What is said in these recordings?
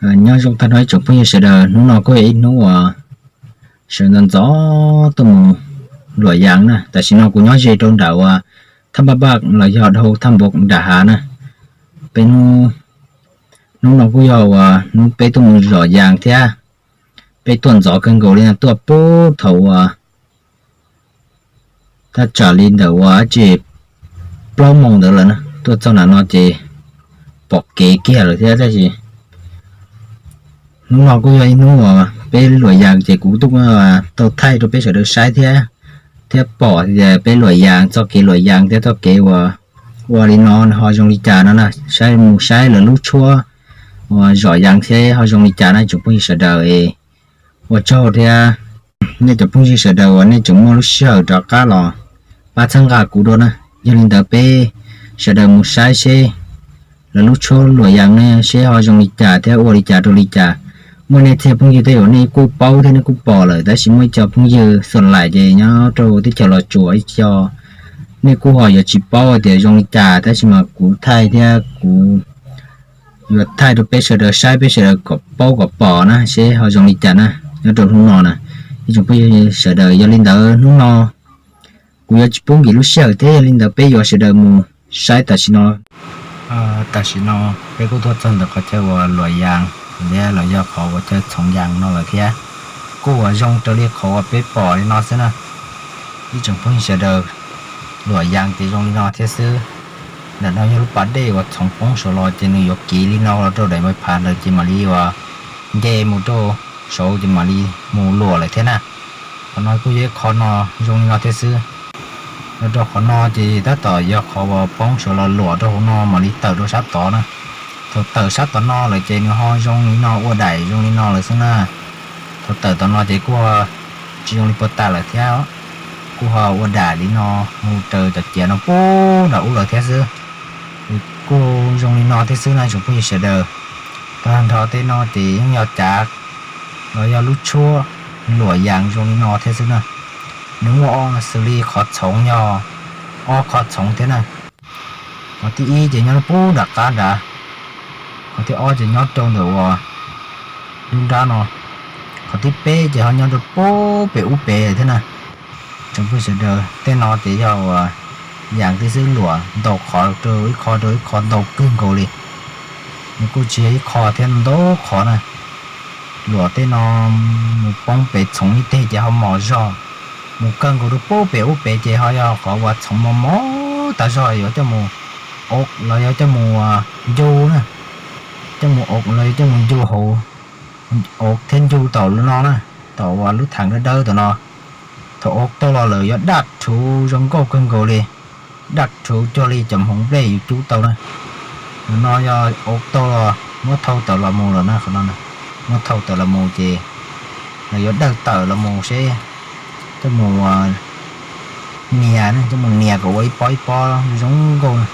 Nyob zoo tag nrho ib tsoom phooj ywg sawv daws, hnub no kuj yog ib hnub uas sawv ntxov ntxov tuaj mus luam yas na. Tam sim no kuv nyob ze rau nram uas thaj npaj npaj los yog dhau thaj npoo nram hav na. Peb hnub no kuj yog uas hnub peb tuaj mus zom yas thiab. Peb tuaj ntxov kawg nkaus li, tuaj puag thaum uas thaj tsam li ntawm uas dab tsi plaub moos ntawd lawm na, tuaj txog nram no ces pom kev kiag lawm thiab. Tab sis hnub no kuj yog ib hnub uas peb luam yas ces kuv tuaj tau thaij rau peb sawv daws saib thiab, thiab pom tias peb luam yas, txoj kev luam yas thiab txoj kev uas ua li no ho zoo li cas no na. Saib mus saib lawv lub tshuab uas zom yas thiab ho zoo li cas na tsoom phooj ywg sawv daws. Ua tsaug thiab nej cov phooj ywg sawv daws uas nej tseem muaj lub sij hawm rov qab los pab txhawb nqa kuv dua na. Yog li ntawd peb sawv daws mus saib seb lawv lub tshuab luam yas ne seb ho zoo li cas thiab ua li cas rau li cas. Muaj nej txhia phooj ywg tej uas nej kuj paub thiab nej kuj pom lawm, tab sis muaj ib co phooj ywg xuam laim ces nyob rau teb chaws Los Tsuas ib co, nej kuj ho yuav tsis paub tias zoo li cas, tab sis mas kuv thaij thiab kuv yuav thaij rau peb sawv daws saib, peb sawv daws kom paub kom pom na seb ho zoo li cas na. Nyob rau hnub no na, ib tsoom phooj ywg sawv daws, yog li ntawd hnub no kuv yuav tsis pub nkim lub sij hawm thiab, yog li ntawd peb yuav sawv daws mus saib tam sim no. Tam sim no peb kuj tuaj txog ntawm qhov chaw uas luam yas thiab los yog qhov uas chaw txhoov yas no lawm thiab. Kuj uas zoo raws li qhov uas peb pom li no xwb na. Ib tsoom phooj ywg sawv daws, luam yas ces zoo li no thiab xwb. Ntawm no yog lub pas dej uas txhoov poob saud los ces nws yuav kiv li no los rau daim npais phav ntawd ces mam li uas nce mus rau saud ces mam li mus luam lawm thiab na. Qhov no kuj yog ib qho no zoo li no thiab xwb. Los rau qhov no ces tab tom yog qhov uas poob saud los luam rau hauv no mam li tawm rau sab tod na. Thaum tawm sab tom no lawm ces nws ho zoo li no ua daim zoo li no lawm xwb na. Thaum tawm tom no ces kuj tsis zoo li puag ta lawm thiab, kuj ho ua daim li no mus raws cov ciav no puag nram ub lawm thiab xwb. Kuj zoo li no thiab xwb na tsoom phooj ywg sawv daws. Tag nrho tej no ces yeej yog cav los yog lub tshuab luam yas zoo li no thiab xwb na. Nws muaj xws li qhov txhoov yog ob qho txhoov thiab na. Qhov thib ib ces nyob puag nram qab nrad, qhov thib ob ces nyob rau ntawm uas lub nrab no, qhov thib peb ces ho nyob rau puag pem ub pem thiab na. Tsoom phooj ywg sawv daws, tej no ces yog uas yas tib xwb, luam ntau qhov rau ib qho rau ib qho ntau kawg nkaus li. Nws kuj tsis yog ib qho thiab, ntau qhov na. Luam tej no mus poob pem txhoov ib teg ces ho mos zog, mus kawg nkaus rau puag pem ub pem ces ho yog qhov uas txhoov mos mos tas zog yuav coj mus, los yog coj mus ncu na, coj mus, los yog coj mus ncu hauv, thiab ncu tom lub no na, tom uas lub theem dawb dawb tom no. Thaum ua tau los lawm yuav daj rhuv zoo nkauj kawg nkaus li, daj rhuv cuag li cov hmoov nplej yus cub tau na. Qhov no yog ua tau los muab thau tawm los mus lawm na, qhov no muab thau tawm los mus ces lawv yuav dawj tawm los mus seb coj mus nias, coj mus nias kom ua ib pob ib pob zoo nkauj na.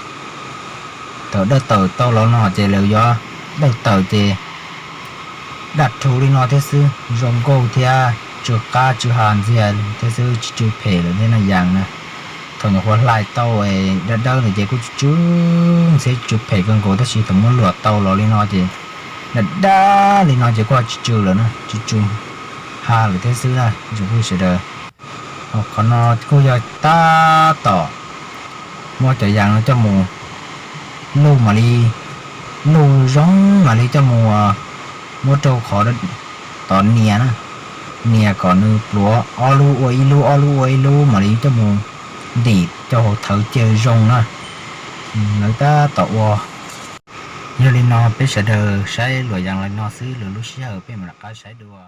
Thaum dawj tawm tau los no ces lawv yuav dawj tawm ces daj rhuv li no thiab xwb, zoo nkauj thiab tsw qab tsw ha ntxiag thiab xwb, tsis tsw phem lawm thiab na yas na. Thaum nyuam qhuav hlais tau dawb dawb ntawd ces kuj tsw tsw ntxhiab, tsw phem kawg nkaus, tab sis thaum muab luam tau los li no ces daj daj li no ces kuj tsis tsw lawm na, tsis tsw ha lawm thiab xwb na tsoom phooj ywg sawv daws. Qhov no kuj yog tab tom muab cov yas no coj mus luj mam li, luj zoo mam li coj mus muab rau qhov tod nias na, nias kom nws pluav ob lub ua ib lub, ob lub ua ib lub mam li coj mus ntim rau hauv thawv cia zoo na. Lawv tab tom ua. Yog li no peb sawv daws saib luam yas li no xwb, lwm lub sij hawm peb mam rov qab saib dua.